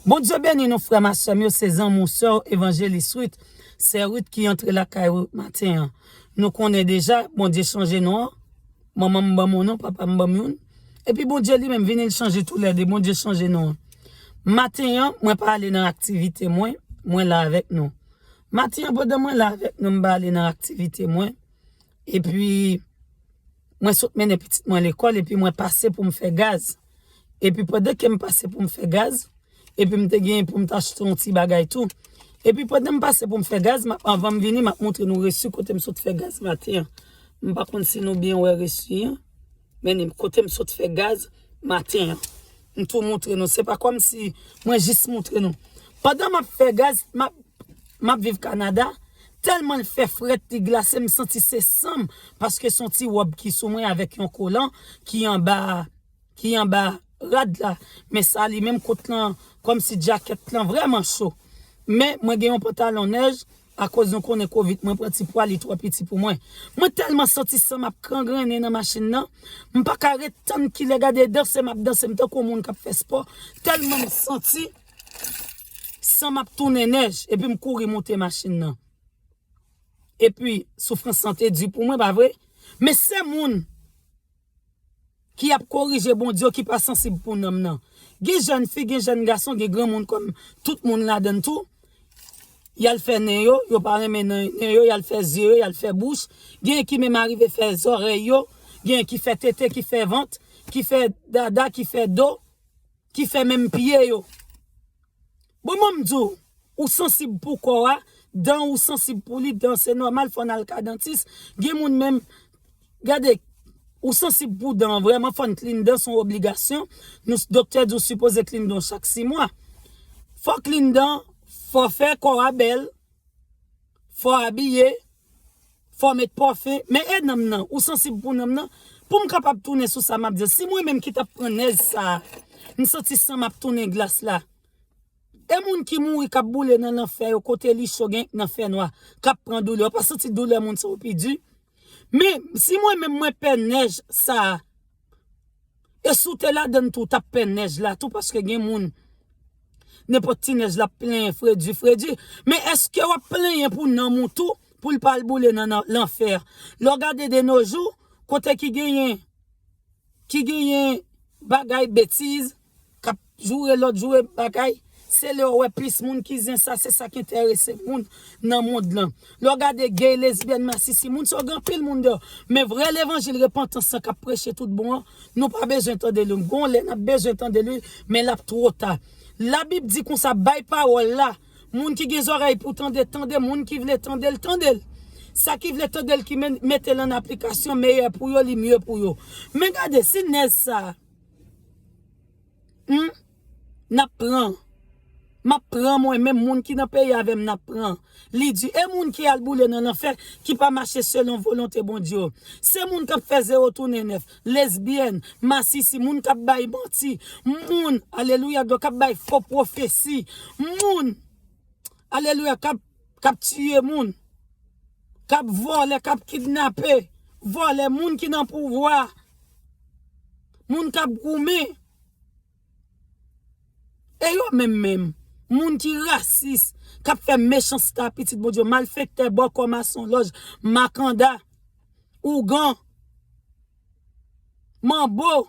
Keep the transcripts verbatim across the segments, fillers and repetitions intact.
Bondye beni nou, frè m ak sè m yo, se zanmi w, sè w, Evanjelis Ruth. Sè Ruth ki antre lakay ou maten an. Nou konnen deja, Bondye chanje non an. Manman m ban m yon non, papa m ban m youn. Epi Bondye li menm vini, l chanje toulède. Bondye chanje non an. Maten an, mwen pa ale nan aktivite mwen, mwen la avèk nou. Maten an, pandan mwen la avèk nou, m pa ale nan aktivite mwen. Epi, mwen sot mennen pitit mwen lekòl, epi mwen pase pou m fè gaz. Epi, pandan ke m pase pou m fè gaz, epi m te genyen pou m t achte yon ti bagay tou. Epi, pandan m pase pou m fè gaz, m ap, anvan m vini, m ap montre nou resi kote m sot fè gaz maten an. M pa konn si nou byen wè resi an. Men kote m sot fè gaz maten an. M tou montre nou. Se pa kòmsi mwen jis montre nou. Pandan m ap fè gaz, m ap, m ap viv Kanada. Tèlman l fè frèt, li glase, m santi se san m. Paske se yon ti wòb ki sou mwen avèk yon kolan ki anba, ki anba rad la. Men sa li menm kot lan, kòmsi djakèt lan vrèman cho. Men mwen gen yon pantalon nèj, akoz nou konnen kovid, mwen pran ti pwa, li twò piti pou mwen. Mwen tèlman santi san m ap krangrennen nan machin nan, m pa ka ret tann kilè, gade danse m ap danse, m tankou yon moun k ap fè spò. Tèlman m santi san m ap tounen nèj, epi m kouri monte machin nan. Epi, soufrans lan te di pou mwen, pa vre? Men se moun ki ap korije Bondye yo ki pa sansib pou nanm nan. Gen jèn fi, gen jèn gason, gen granmoun kòm tout moun ladann tou. Y al fè nen yo, yo pa renmen nen, nen yo, y al fè zye yo, y al fè bouch. Gen ki menm arive fè zòrèy yo, gen ki fè tete, ki fè vant, ki fè dada, ki fè do, ki fè menm pye yo. Bon, ban m di w, ou sansib pou kò a, dan ou sansib pou li, dan se nòmal, fò n al ka dantis. Gen moun menm, gade, ou sansib pou dan, vrèman, fò n klin dan, se yon obligasyon. Nou, doktè di w sipoze klin dan w chak sis mwa. Fò klin dan, fò fè kò a bèl, fò abiye, fò met pòfen, men e nanm nan, ou sansib pou nanm nan. Pou m kapab tounen sou sa m ap di, si mwen menm ki t ap pran nèj sa a, m santi san m ap tounen glas la. E moun ki mouri k ap boule nan lanfè yo, kote li cho gen nan fènwa, k ap pran doulè, ou pa santi doulè moun sa yo pi di? Men, si mwen menm mwen pè nèj sa a, e si w te ladann tou, w t ap pè nèj la tou, paske gen moun, nenpòt ti nèj l ap plenyen fredi, fredi. Men èske w ap plenyen pou nanm ou tou, pou l pa al boule nan, nan lanfè? Lè w gade de nos jours, kote ki genyen, ki genyen bagay betiz, k ap joure lòt, joure bagay, se lè w wè plis moun ki zen sa, se sa k enterese moun nan mond lan. Lè w gade gay, lesbyèn, masisi, moun sa yo gen anpil moun deyò. Men vrè levanjil repantans lan k ap preche tout bon an, nou pa bezwen tande li. Gon lè n ap bezwen tande li, men l ap twò ta. Labib di konsa, bay pawòl la. Moun ki gen zòrèy pou tande, tande. Moun ki vle tande l, tande l. Sa ki vle tande l, ki men- mete l an aplikasyon, meyè pou yo, li mye pou yo. Men gade, si nèj sa a, hmm, n ap pran. M ap pran mwen menm, moun ki nan peyi avè m, n ap pran. Li di, e moun ki al boule nan lanfè, ki pa mache selon volonte Bondye yo. Se moun k ap fè zewo tounen nèf, lesbyèn, masisi, moun k ap bay manti, moun, alelouya, k ap bay fo pwofesi, moun, alelouya, k ap, k ap tiye moun, k ap vòlè, k ap kidnape, vòlè, moun ki nan pouvwa, moun k ap goumen. E yo menm menm, moun ki rasis, k ap fè mechanste a pitit Bondye, malfektè, bòkò, masonlòj, makanda, ougan, manbo,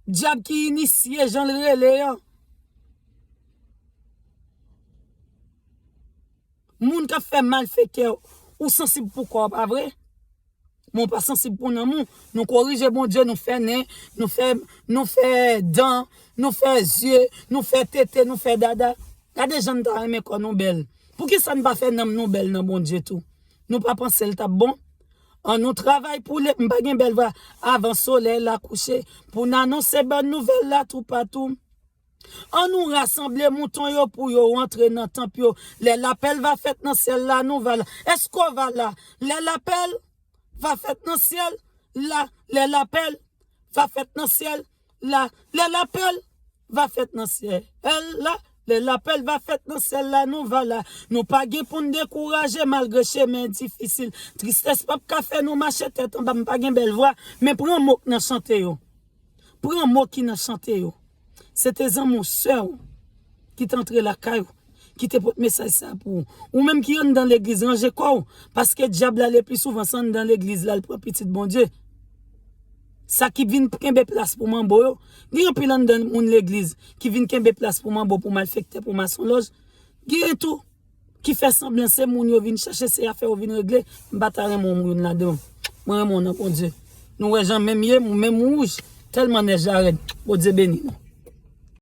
dyab ki inisye, jan l rele an. Moun k ap fè malfektè, ou sansib pou kò w, pa vre? Men w pa sansib pou nanm ou. Nou korije Bondye, nou fè nen, nou fè, nou fè dan, nou fè zye, nou fè tete, nou fè dada. Gade jan n ta renmen kò nou bèl. Poukisa n pa fè nanm nou bèl nan Bondye tou? Nou pa panse l t ap bon? An nou travay pou le, m pa gen bèl vwa, avan solèy la kouche, pou n anonse bòn nouvèl la toupatou. An nou rasanble mouton yo pou yo rantre nan tanp yo. Lè lapèl va fèt nan syèl la, nou va la. Èske w va la? Lè lapèl va fèt nan syèl la, lè lapèl va fèt nan syèl la, lè lapèl va fèt nan syèl la, lè lapèl va fèt nan syèl la, nou va la. Nou pa gen pou n dekouraje malgre chemen difisil. Tristès p ap ka fè nou mache tèt anba, m pa gen bèl vwa, men pran mo k nan chante yo. Pran mo ki nan chante yo. Se te zanmi w, sè w, ki te antre lakay ou, ki te pote mesaj sa pou ou. Ou menm ki anndan legliz, ranje kò w, paske dyab la le pli souvan se anndan legliz la l pran pitit Bondye. Sa ki vin kenbe plas pou manbo yo, gen anpil anndan moun legliz ki vin kenbe plas pou manbo, pou malfektè, pou masonlòj. Gen tou ki fè sanblan se moun yo vin chache, se afè yo vin regle. M pa ta renmen w youn ladan. Mwen renmen w nan Bondye. Nou wè jan menm ye, menm wouj, tèlman nèj la rèd. Bondye beni nou.